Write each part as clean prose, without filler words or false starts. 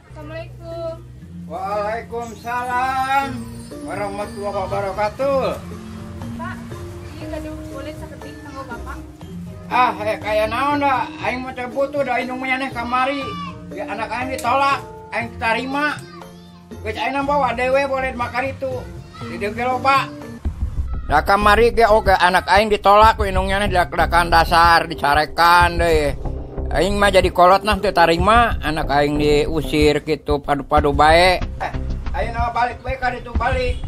Assalamualaikum. Waalaikumsalam warahmatullahi wabarakatuh. Pak, ieu gaduh boleh saketik kanggo Bapak. Ah, kaya naon da aing mah teh butuh da indung maneh kamari. Ya, anak aing ditolak, aing tarima. Geus aing bawa dewe boleh makar itu. Di dieu ge loba. Da kamari ge oge anak aing ditolak ku indung maneh dak-dakan dasar dicarekan deui. Aing mah jadi kolot nah teu tarima, anak aing diusir kitu padu-padu bae. Aing mah balik bae ka ditu balik.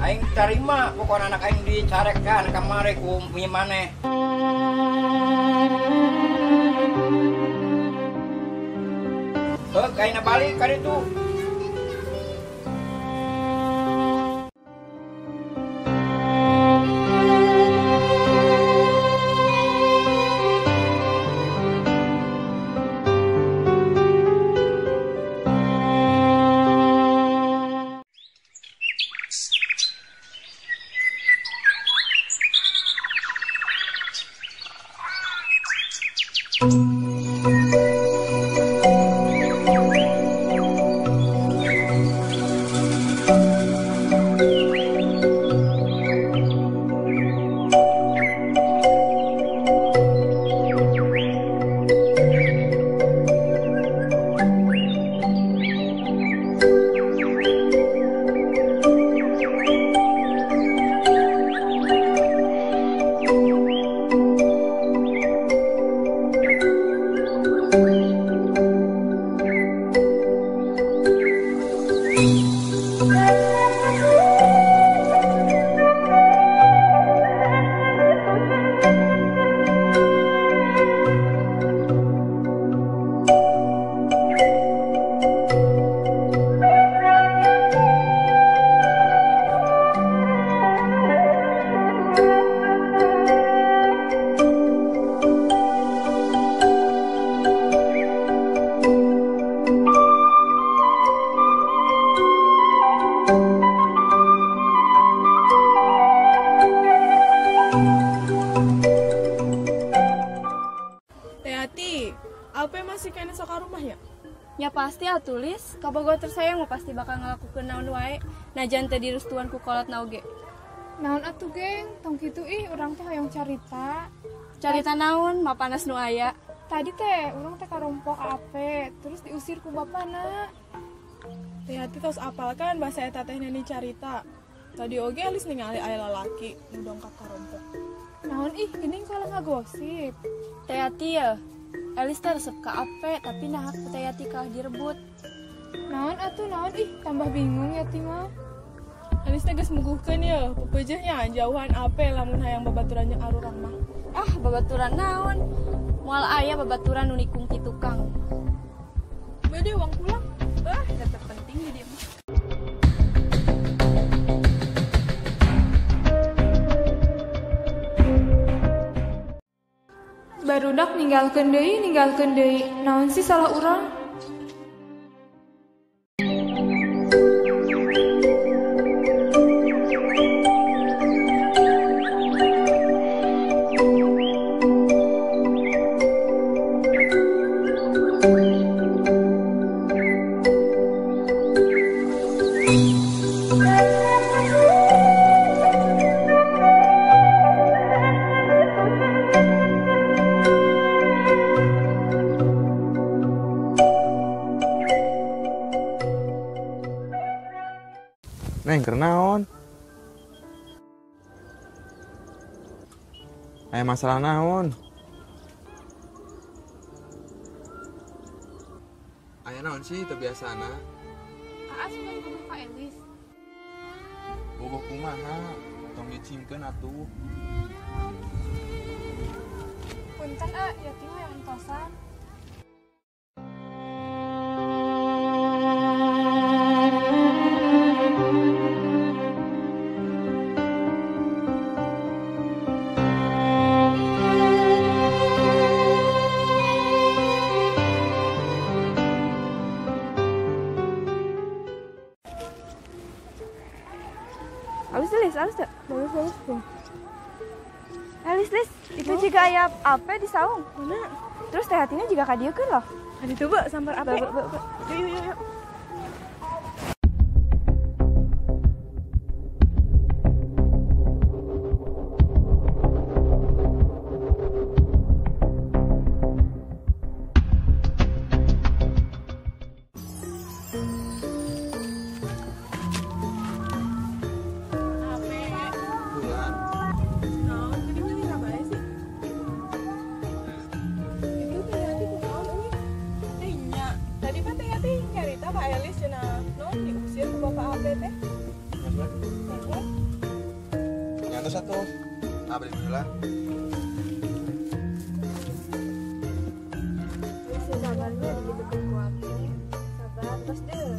Aing tarima pokona anak aing dicarekan kamari ku maneh. Heuh, aing balik ka ditu. Alpe masih kena sok ka rumah ya? Ya pasti atuh Lis, kabogoh tersayang mah pasti bakal ngalakukeun naon wae. Najan teu direstuan ku kolotna oge. Naon atuh geng, tong kitu ih urang teh hoyong carita. Carita naon, mah panas nu aya. Tadi teh urang teh karompok Ape, terus diusir ku bapana. Teh Hati tos apal kan bahasa eta teh neni carita. Tadi oge Elis ningali aya lalaki nu dongkap karompok. Naon ih geuning kalah ngagosip. Teh Hati ya. Elis teh resep ka Ape, tapi nah ku Teh Yati kalah direbut. Naon atuh naon ih, tambah bingung ya mah. Elis teh geus muguhkeun ye, pepeujeuhnya jauhan Ape lamun hayang babaturan jeung arurang mah. Ah, babaturan naon? Moal aya babaturan nu nikung ti tukang. Bade uang pulang. Ah, tetep penting di dieu mah. Barudak ninggalkeun deui, naon sih salah urang? Neng keur naon? Aya masalah naon? Aya naon sih teu biasana? Aa suka bogoh ka Elis. Bogoh kumaha? Tong dicingkeun atuh. Punten ah, Yati mah yang entosan. Alus Lis, alus tak? Bagus bagus tuh. Lis, Lis, itu juga aya ape di saung. Mana? Terus teh hatinya juga kadieukeun loh. Kadi tuh be, sambar ape. Be, be, be. Yuk yuk yuk. Nyatu satu. Ah, beli dulu lah. Sabarnya digitukeun ku aku. Sabar, terus deh.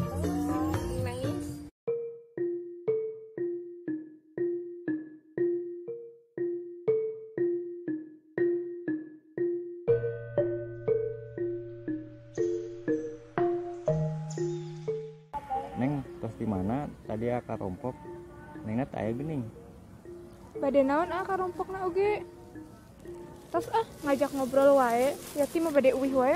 Nangis. Neng, tos di mana? Tadi aka rompok. Nengna teh aya geuning. Bade naon ah karompokna oge. Tos ah ngajak ngobrol wae, Yati mah bade uih wae.